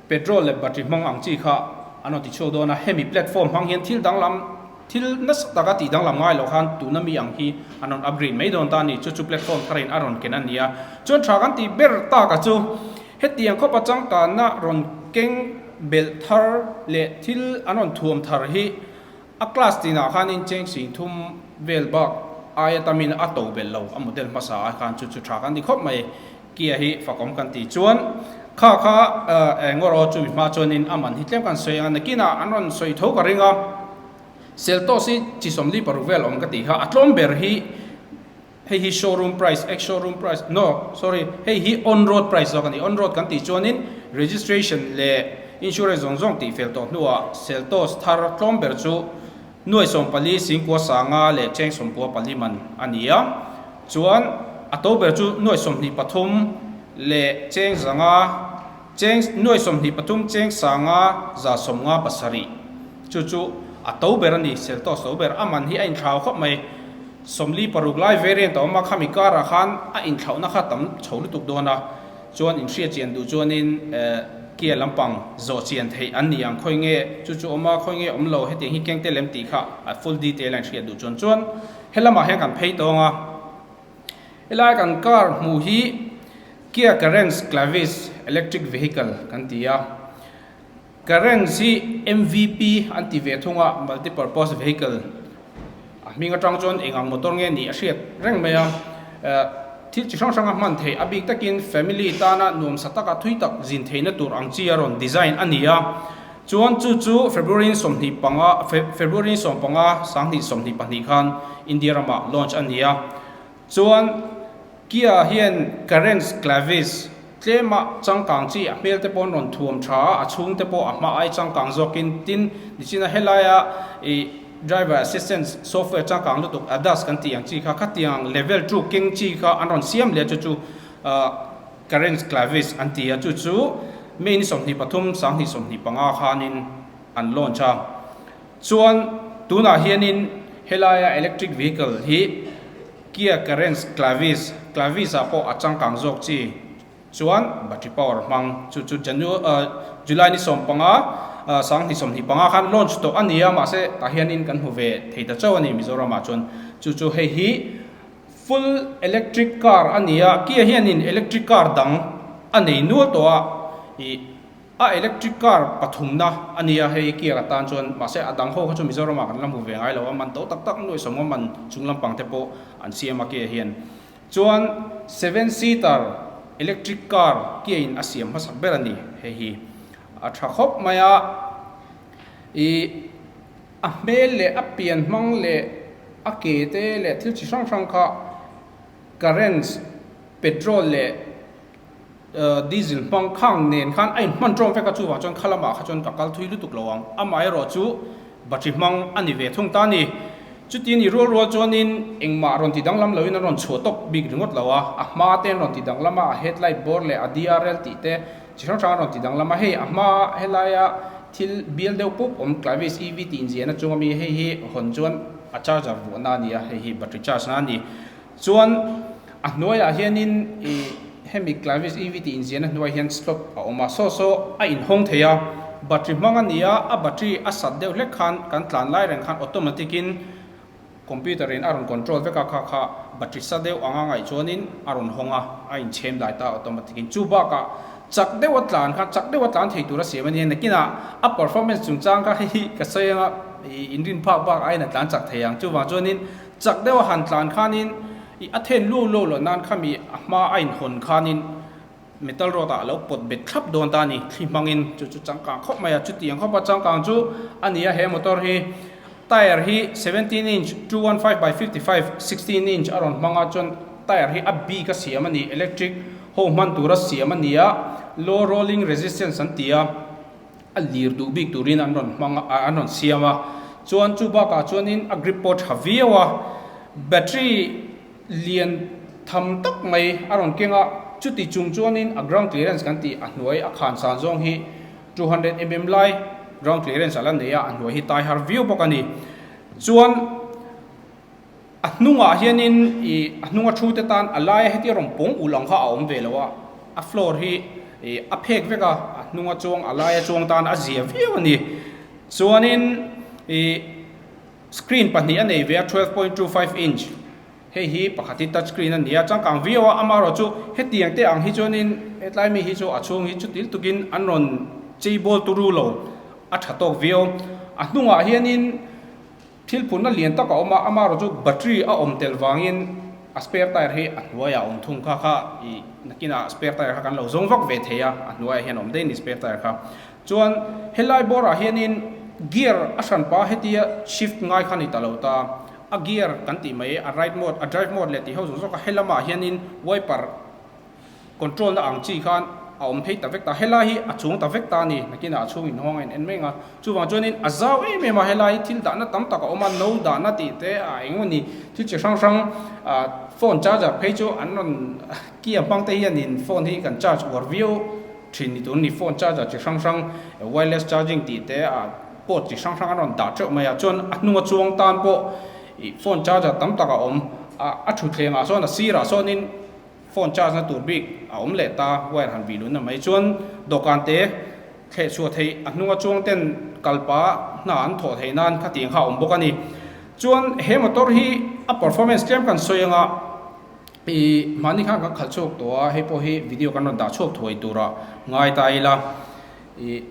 Speaker 7: petrol leh battery hmang ang chi kha an rawn ti chhuak dawn a. Hemi platform hmang hian thil danglam thil nasa taka tih danglam ngai loh khan tuna mi ang hi an rawn upgrade mai dawn ta a ni. Chu chu platform tharin a rawn ken a ni a. Chuan tha kan tih ber taka chu hetiang khawpa changkanna rawn keng Belh thar leh thil an rawn thuam thar hi a class tinah khanin cheng sing thum vel bak aia tamin a to belh lo a model hmasa ah khan chu chu tha kan ti khawp mai. Kia hi fakawm kan ti chuan kha kha eng erawh chumi hma chuanin a man hi tlem kan sawi ang a nakinah an rawn sawi tho ka ring a Seltos hi chi 44 vel awm ka tih kha a tlawm ber hi Hei hi showroom price, ex showroom price, no, sorry, hei hi on road price zawk a ni. On road kan tih chuanin registration leh insurance zawng zawng tih fel tawh hnuah Seltos thar tlawm ber chu nuai 14 singkua sanga leh cheng 94 man a ni a. Chuan a to ber chu nuai 23 leh cheng zanga cheng nuai 23 cheng sanga za 57 chu chu a to ber a ni, Seltos to ber. A man hi a inthlau khawp mai. 46 lai variant a awm a, khami karah khan a inthlauhna kha tam chho lutuk dawn a, chuan inhria chian duh chuanin Kia lampang zawh chian theih an ni ang, khawi nge chu chu awm a, khawi nge awm lo, hetiang hi keng tel em tih kha a full detail a inhriat duh chuan chuan helamah hian kan phei tawng a, helai kan car hmuh hi Kia Carens Clavis electric vehicle kan ti a, Carens hi MVP an ti ve thung a, multi purpose vehicle a hming atang chuan eng ang motor nge nih a hriat reng mai a, thil chi hrang hrang a hman theih a bik takin family tana nuamsa taka thui tak zin theihna tur ang chi a rawn design a ni a, chuan chu chu February 25 February 15 2022 khan India ramah launch a ni a, chuan Kia hian Carens Clavis tlema changkang chi a hmel te pawh an rawn thuam tha a, a chhung te pawh a hma ai changkang zawkin tin nichina helaia ih driver assistance software changkang lutuk ADAS kan tih ang chi kha khatiang level two keng chi kha an rawn siam leh chu chu Carens Clavis an ti a, chu chu May ni 23 2025 khanin an launch a. Chuan tunah hianin helaia electric vehicle hi Kia Carens Clavis, Clavis ah pawh a changkang zawk chi chuan battery power hmang chu chu Janu July ni 15 2025 khan launch tawh a ni a, mahse tah hianin kan hmu ve thei ta chauh a ni Mizoram ah chuan chu chu hei hi full electric car a ni a, Kia hianin electric car dang a nei nual tawh a ih. A electric car pathumna a nia hei Kia atan chuan mahse a dang ho kha chu Mizoramah kan la hmu ve ngai lo a, man to tak tak nuai sawm a man chung lampang te pawh an siam a Kia hian. Chuan seven seater electric car Kia in a siam hmasak ber a ni hei hi. A tha khawp mai a, ih a hmel leh a pian hmang leh a ke te leh thil chi hrang hrang kha currents, petrol leh Diesel hmang khang nen khan a inhman tawng vek a, chuvang chuan kha lamah kha chuan ka kal thui lutuk lo ang. Amaherawh chu battery hmang a ni ve thung ta a ni. Chuti ni rual rual chuanin engmah rawn ti danglam loin an rawn chhuah tawp bik ringawt lo a, a hma te an rawn ti danglam a, a headlight bawr leh a DRL tih te chi hrang hrang an rawn ti danglam a. Hei a hma helaia thil bial deuh pup awm Clavis EV tih inziahna chunga mi hei hi hawn chuan a charger vuahna a ni a, hei hi battery charge na a ni. Chuan a hnuaiah hianin ih hemi Clavis EV tih inziahna hnuaiah hian slot a awm a, saw saw a inhawng thei a, battery hmang a ni a, a battery a sat deuh hlek khan kan tlan lai reng khan automatic in Computer in a rawn control vek a, kha kha battery sa deuh anga ngaih chuanin a rawn hawng a, a inchhem dai ta automatic in. Chu bakah chak deuh a tlan kha chak deuh a tlan thei tur a siam a nia, nakinah a performance chungchang kha hei hi ka sawi anga ih inrin phak bak aiin a tlan chak thei ang. Chuvang chuanin chak deuh a han tlan khanin ih a then luau luau loh nan khami a hma a inhawn khanin metal rod ah a lo pawt bet thlap dawn ta a ni, thli hmangin chu chu changkang khawp mai a, chutiang khawpa changkang chu a ni a he motor hi tyre hi 17 inch 215 by 55 16 inch a rawn hmang a chuan tyre hi a bik a siam a ni electric ho hman tura siam a ni a low rolling resistance an ti a a lir duh bik turin an rawn hmang a an rawn siam a chuan chu bakah chuanin a grip pawh tha viau a battery Lian tham tak mai a rawn keng a, chuti chung chuanin a ground clearance kan tih a hnuai a khan san zawng hi 200 mm lai ground clearance a la nei a, a hnuai hi tai har viau bawk a ni. Chuan a hnungah hianin ih a hnunga thu te tan a laia hetia rawn pawng ulh ang kha a awm ve lo a, a floor hi ih a phek vek a, a hnunga chuang a laia chuang tan a zia viau a ni. Chuanin ih. Screen pahnih a nei ve a, 12.25 inch, hei hi pakhat hi touch screen a ni a, changkang viau a, amaherawh chu hetiang te ang hi chuanin hetlai mi hi chu a chhung hi chutil tukin an rawn chei bawl turu lo a tha tawk viau. A hnungah hianin thil phurna lian tak a awm a, amaherawh chu battery a awm tel vangin a spare tyre hi a hnuaiah a awm thung kha kha ih nakinah spare tyre kha kan lo zawng vak ve thei a, a hnuaiah hian a awm daih a ni spare tyre kha. Chuan helai bawrah hianin gear a hran pa hetia shift ngai kha ni ta lo ta, a gear kan tih mai a ride mode a drive mode leh tih ho zawng zawng kha helamah hianin wiper control na ang chi khan a awm phei ta vek ta, helai hi a chung ta vek ta a ni, nakinah a chhung inhawng a in en mek a, chuvang chuanin a zau em em a helai hi thil dahna tam tak a awm a, no dahna tih te a eng emaw ni thil chi hrang hrang ah phone charger phei chu an rawn kia hmang te hianin phone hi kan charge uar viau. Thin ni tur ni phone charger chi hrang hrang wireless charging tih te ah port chi hrang hrang an rawn dah teuh mai a chuan a hnunga chuang tan pawh ih phone charger tam tak a awm a a thutthleng ah sawn a sirah sawnin phone charge na tur bik a awm leh ta wire han vih luhna mai chuan dawhkan te thleh chhuah theih a hnunga chuang ten kalpa hna an thawh theih nan khatiang kha a awm bawk a ni chuan he motor hi a performance tlem kan sawi anga. I mahni khan kan khalh chhuak tawh a, hei pawh hi video kan rawn dah chhuak thuai tura ngai ta ila. I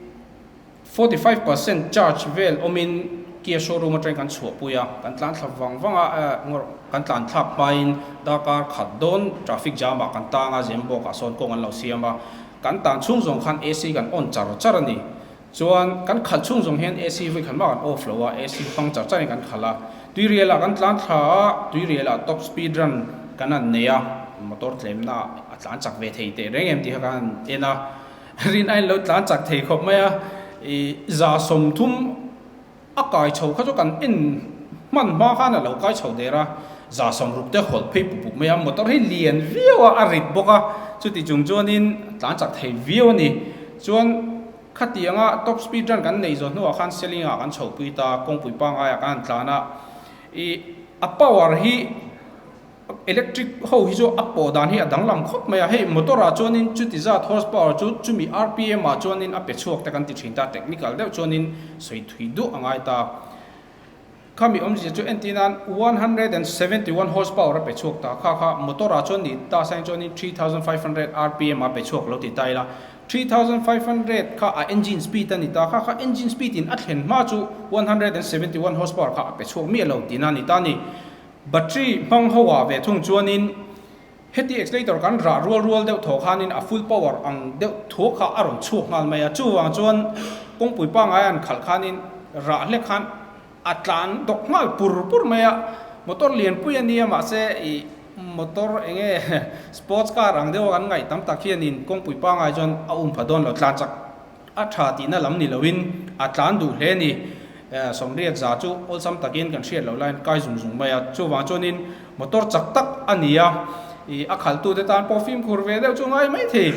Speaker 7: 45% charge vel awmin Kia showroom atangin kan chhuahpui a, kan tlan thla vang vang a, kan tlan thlak hmain darkar khat dawn traffic jam ah kan tang a, Zembawk ah sawn kawng an lo siam a, kan tan chhung zawng khan AC kan on char char a ni. Chuan kan khalh chhung zawng hian AC vawi khat mah kan off lo a, AC hmang char charin kan khalh a. Tuirial ah kan tlan thla a, tuirial ah top speed run kan han nei a, motor tlemna a tlan chak ve thei teh reng em tih kha kan han en a, rin a inlo tlan chak thei khawp mai a, ih 130 a kai chho kha chu kan en hman hma khan a lo kai chho der a, 160 te hawlh phei pup pup mai a, motor hi lian viau a, a rit bawk a, chuti chung chuanin a tlan chak thei viau a ni. Chuan. Khatianga top speed run kan nei zawh hnuah khan Seling ah kan chhohpui ta, kawngpui pangai ah kan han tlan a, ih a power hi electric ho hi chu a pawh dan hi a danglam khawp mai a, hei motor ah chuanin chuti zat horse power chu chumi rpm ah chuanin a pe chhuak te kan ti thin ta, technical deuh chuanin sawi thui duh a ngai ta. Khami awmzia chu entir nan 171 horse power a pe chhuak ta kha kha motor ah chuan ni ta sang chuanin 3500 rpm a pe chhuak lo ti ta ila 3500 kha a engine speed a ni ta kha kha engine speed in a thlen hma chu 171 horse power kha a pe chhuak miah lo tihna a ni ta a ni. Battery hmang ho ah ve thung chuanin heti accelerator kan rah rual rual deuh thaw khanin a full power ang deuh thuak kha a rawn chhuak nghal mai a, chuvang chuan kawngpui pangai an khalh khanin rah hlek khan a tlan dawk nghal pur pur mai a, motor lianpui a nia mahse ih motor eng nge sports car ang deuh a kan ngaih tam tak hianin kawngpui pangai chuan a um pha dawn lo tlan chak a tha tihna lam ni loin a tlan duh hle a ni. 80 za chu awlsam takin kan hriat loh laiin kai zung zung mai a, chuvang chuanin motor chak tak a ni a, ih a khalhtute tan pawh fimkhur ve deuh chu ngai mai thei.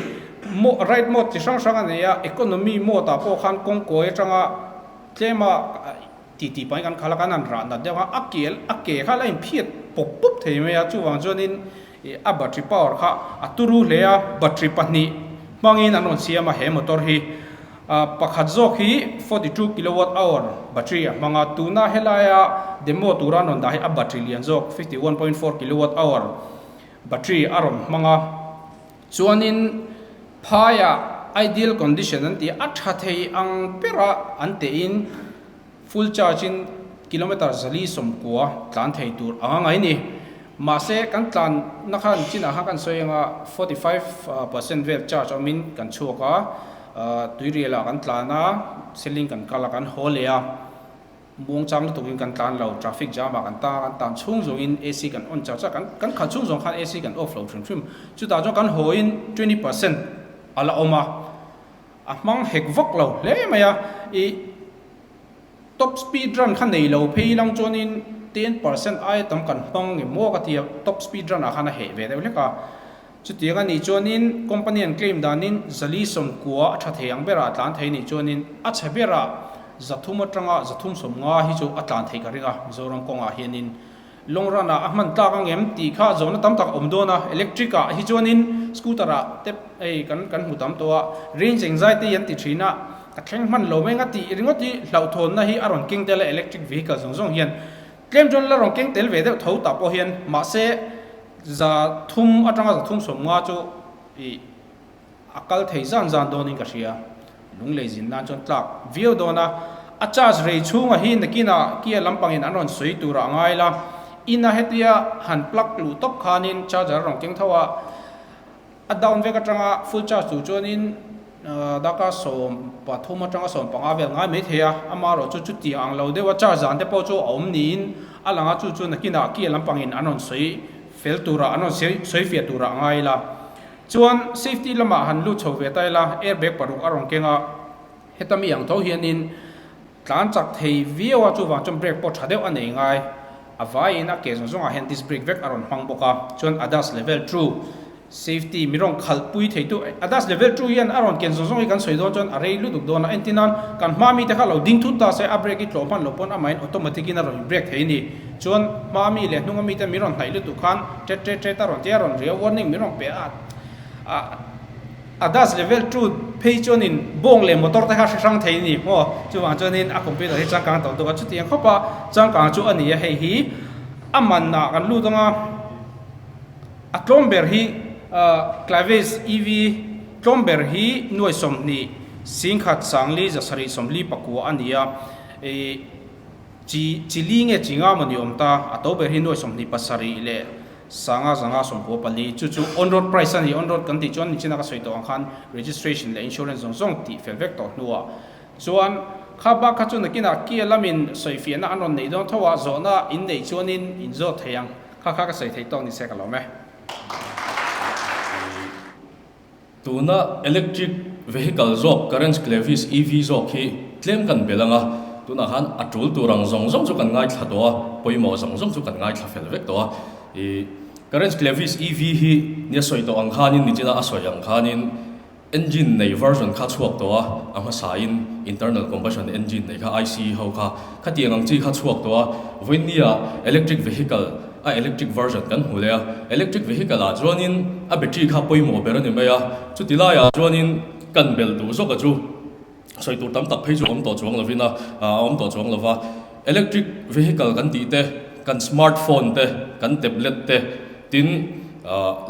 Speaker 7: Ride mode chi hrang hrang a nei a, economy mode ah pawh khan kawngkawi atanga tlema ti tih pahin kan khalh a, kan han rah nat deuh a, a kel a ke kha la inphiat pawp pawp thei mai a, chuvang chuanin ih a battery power kha a turu hle a, battery pahnih hmangin an rawn siam a he motor hi. Pakhat zawk hi 42 kilowatt hour battery a hmang a, tuna helaia demo tura an rawn dah hi a battery lian zawk 51.4 kilowatt hour battery a rawn hmang a. Chuanin phaiah ideal condition an tih a tha thei ang bera an tehin full charge in kilometer 490 tlan thei tur anga ngai ni. Mahse kan tlan na khan chinah khan kan sawi anga 45% vel charge awmin kan chhuak a, tuirial ah kan tlan a, seling kan kal a kan haw leh a. Muangchang lutukin kan tlan lo, traffic jam ah kan ta, kan tan chhung zawngin AC kan on char char, kan kan khalh chhung zawng khan AC kan off lo hrim hrim. Chutah chuan kan hawiin 20% a la awm a, a hmang hek vak lo hle mai a, ih top speed run kha nei lo phei lang chuanin 10% aia tam kan hmang nge maw ka ti a, top speed run ah khan a heh ve deuh hlek a. Chutiang a nih chuanin company an claim danin 490 a tha thei ang berah a tlan thei nih chuanin a chhe berah 300 atanga 350 hi chu a tlan thei ka ring a, Mizoram kawngah hianin long run ah a hman tlak ang em tih kha zawhna tam tak a awm dawn a, electric ah hi chuanin scooter ah te hei kan kan hmu tam tawh a, range anxiety an ti thin a, ka thleng hman lo mai ang a tih ringawt hi hlauhthawnna hi a rawn keng tel a electric vehicle zawng zawng hian tlem chuan la rawn keng tel ve deuh tho tah pawh hian mahse 300 atanga 350 chu ih a kal thei zan zan dawnin ka hria. Lunglei zin nan chuan tlak viau dawn a, a charge rei chhunga hi nakinah Kia lampangin an rawn sawi turah a ngai la. Ina hetia han plug luh tawp khanin charger a rawn keng tho a, a down vek atanga full charge tur chuanin darkar 13 atanga 15 vel ngai mai thei a, amaherawhchu chutiang ang lo deuha charge zan te pawh chu a awm niin a lang a, chu chu nakinah Kia lampangin an rawn sawi fel turah an rawn sawi fiah turah a ngai la. Chuan safety lamah han lut chho ve ta ila, airbag paruk a rawn keng a, heta mi ang tho hianin tlan chak thei viau a, chuvang chuan brake pawh tha deuh a nei ngai. A vaiin a ke zawng zawngah hian disc brake vek a rawn hmang bawk a, chuan ADAS level 2 safety mi rawn khalh pui thei tu ADAS level 2 hian a rawn ken zawng zawng hi kan sawi dawn chuan a rei lutuk dawn a, entirnan kan hma mite kha lo ding thut ta se a brake hi tlawh hman loh pawn amahin automatic in a rawn brake thei a ni. Chuan hma mi leh hnunga mite min rawn hnaih lutuk khan tet tet tet a rawn tia rawn ria warning min rawn pe a, ADAS level 2 phei chuanin bawng leh motor te kha hre hrang thei a ni maw chuvang chuanin a computer hi changkang tawh tuk a chutiang khawp a changkang chu a ni a hei hi a man ah kan lut anga a tlawm ber hi Clavis EV tlawm ber hi nuai 20 10,000 749 a ni a ih chi chi li nge chi nga maw ni awm ta a to ber hi nuai 27 leh 500 94 chu chu on road price a ni on road kan tih chuan nichina ka sawi tawh ang khan registration leh insurance zawng zawng tih fel vek tawh hnuah chuan kha bak kha chu nakinah Kia lamin sawi fiahna an rawn neih dawn tho a zawhna in neih chuanin in zawt thei ang kha kha ka sawi thei tawk ni se ka lawm e.
Speaker 3: Tuna electric vehicle zawk Carens Clavis EV zawk hi tlem kan bel ang a, tunah khan a tul tur ang zawng zawng chu kan ngaithla tawh a, pawimawh zawng zawng chu kan ngaithla fel vek tawh a. Ih Carens Clavis EV hi nia sawi tawh ang khanin nichina a sawi ang khanin engine nei version kha chhuak tawh a, a hmasain internal combustion engine nei kha ICE ho kha khatiang ang chi kha chhuak tawh a, vawinia electric vehicle a electric version kan hmu leh a, electric vehicle ah chuanin a battery kha pawimawh ber a ni mai a, chuti laiah chuanin kan belh duh zawk a chu sawi tur tam tak phei chu awm tawh chuang lovin a a awm tawh chuang lova, electric vehicle kan tih te, kan smart phone te, kan tablet te, tin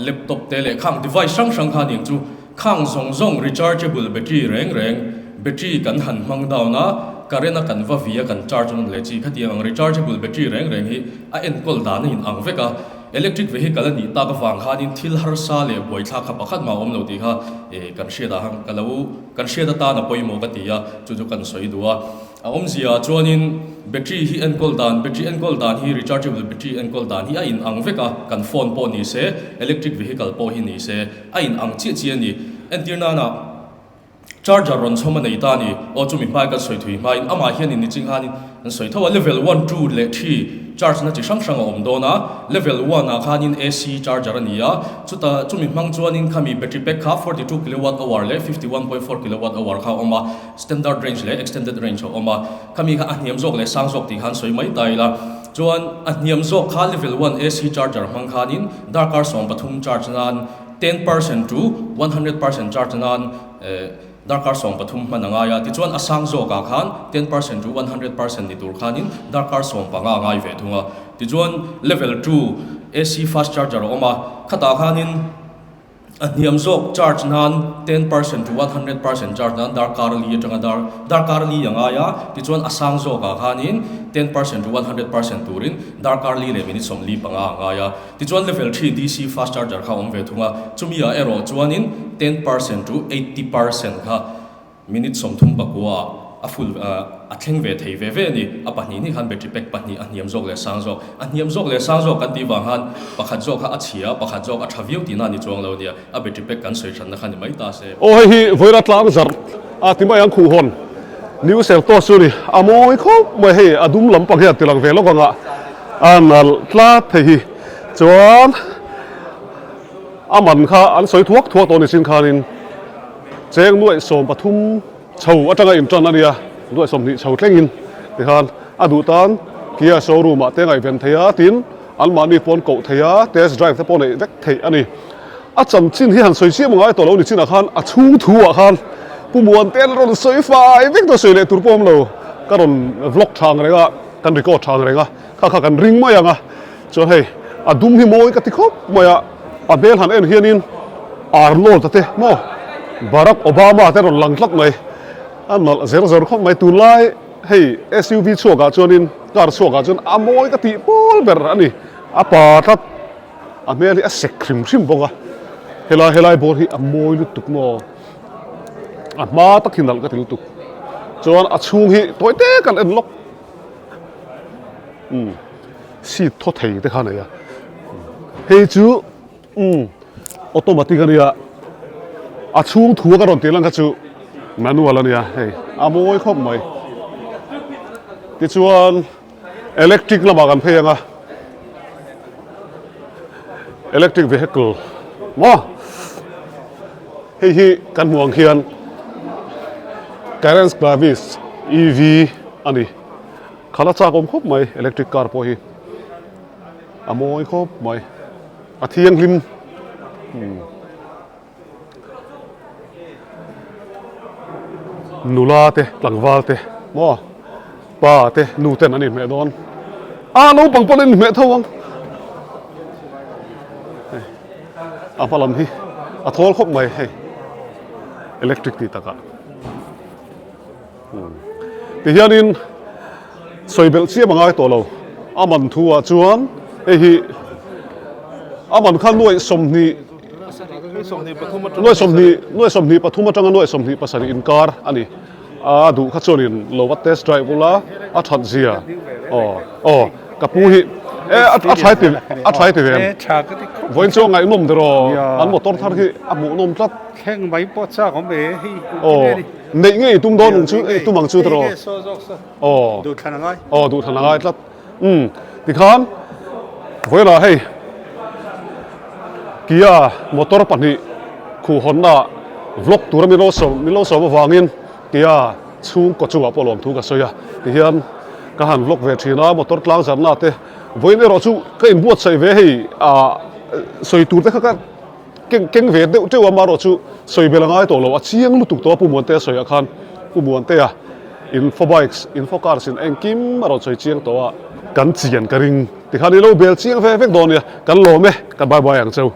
Speaker 3: laptop te leh khang device hrang hrang kha a ni ang chu, khang zawng zawng rechargeable battery reng reng battery kan han hmang down a, current a kan va via kan charge a le chi khatiang ang rechargeable battery reng reng hi a enkawl dan a in ang vek a, electric vehicle a nih tak avang khanin thil harsa leh buaithlak kha pakhat mah a awm lo tih kha kan hriat ah khan ka lo kan hriat atan a pawimawh ka ti a, chu chu kan sawi duh a. A awmzia ah chuanin battery hi enkawl dan battery enkawl dan hi rechargeable battery enkawl dan hi a in ang vek a, kan phone pawh ni se electric vehicle pawh hi ni se a in ang chiah chiah a ni. Entir nana. Charger rawn chhawm a nei ta a ni. Aw chumi hmai kan sawi thui hmain amah hianin niching khanin an sawi tho a, level one, two leh three charge na chi hrang hrang a awm dawn a, level one ah khanin AC charger a ni a, chuta chumi hmang chuanin khami battery pack kha 42 kilowatt hour leh 51.4 kilowatt hour kha a awm a, standard range leh extended range a awm a, khami kha a hniam zawk leh sang zawk tih khan sawi mai ta ila, chuan a hniam zawk kha level one AC charger hmang khanin darkar 13 charge nan 10% to 100% charge nan. Darkar 13 hman a ngai a, tichuan a sang zawkah khan 10% to 100% ni tur khanin darkar 15 a ngai ve thung a. Tichuan level 2 AC fast charger a awm a, khatah khanin a hniam zawk charge nan 10% to 100% charge nan darkar li atanga dar darkar li a ngai a, tichuan a sang zawkah khanin 10% to 100% turin darkar li leh minute 45 a ngai a. Tichuan level 3 DC fast charger kha a awm ve thung a, chumi ah erawh chuanin 10% to 80% kha minute 39 ah a full a thleng ve thei ve ve a ni. A pahnih hnih khan battery pack pahnih a hniam zawk leh sang zawk, a hniam zawk leh sang zawk kan tih vang khan pakhat zawk kha a chhia a, pakhat zawk a tha viau tihna a ni chuang lo a nia, a battery pack kan sawi hranna kha ni mai ta se.
Speaker 1: Aw hei hi Vawiina tlang zarh a ti mai ang khuhhawn New Seltos chu ni a mawi khawp mai hei a dum lampang hian ti lang ve lawk ang a. A nalh tlat thei hi chuan a man kha an sawi thuak thuak tawh ni chin khanin cheng nuaih 13 chho atanga intan a nia, nuaih 20 chho thlengin tikhan a duh tan Kia showroom ah te ngaihven thei a, tin anmahni pawn koh thei a, test drive te pawh neih vek theih a ni. A chanchin hi han sawi chiam ngai tawh lo ni chinah khan a chhung thu ah khan Pu Muante an rawn sawi fai vek dawn sawi leh tur pawh awm lo, ka rawn vlog tha ang reng a. Kan record tha ang reng a, kha kha kan ring mai ang a, chuan hei a dum hi mawi ka ti khawp mai a, a hmel han en hianin Arnold a te maw Barack Obama te rawn lang tlat mai, a nalh zer zer khawp mai, tunlai hei SUV chhuakah chuanin car chhuakah chuan a mawi ka tih pawl ber a ni, a pa tlat, a hmel hi a sek hrim hrim bawk a, helai helai bawr hi a mawi lutuk maw. A hma tak hi nalh ka ti lutuk chuan a chhung hi tawi te kan en lawk umm seat thaw thei te kha a nei a hei chu umm automatic a nia a chhung thu a ka rawn tih lang kha chu manual a nia hei a mawi khawp mai tichuan electric lamah kan phei ang a electric vehicle maw hei hi kan hmuh ang khian Carens Clavis EV a ni khala chak awm khawp mai electric car pawh hi a mawi khawp mai a thianghlim Nula te, tlangval te maw pa te nu ten an inhmeh dawn a, naupang pawh an inhmeh tho ang. A hma lam hi a thawl khawp mai hei electric tih takah. Tihianin sawi belh chiam a ngai tawh lo, a man thu ah chuan hei hi a man kha nuaih 20 nuaih 20 nuaih 23 atanga nuaih 27 inkar a ni. A duh kha chuanin lo va test drive ula a that zia aw aw ka pu hi e a thlai ti a thlai ti ve em vawiin chu a ngaihnawm der aw an motor thar hi a hmuhnawm tlat.
Speaker 8: Thleng mai pawh chak awm ve hei
Speaker 1: aw neih ngei tum dawn ang chu tum ang chu tiraw aw
Speaker 8: duh thlan a ngai
Speaker 1: aw duh thlan a ngai tlat umm tikhan vawiinah hei Kia motor pahnih khuhhawnna vlog tura min lo sawm min lo sawm avangin Kia chhungkaw chungah pawh lawmthu ka sawi a tihian ka han vlog ve thin a motor tlang zarna te vawiin erawh chu ka inbuatsaih ve hei ah sawi tur te kha ka Keng keng ve deuh teuh a, amaherawh chu sawi bel a ngai tawh lo, a chiang lutuk tawh a Pu Muantea sawi ah khan Pu Muantea Info Bikes, Info Cars in engkim a rawn sawi chiang tawh a, kan chian ka ring tikhan i lo bel chiang ve vek dawn nia, kan lawm e, ka bye bye ang cheu.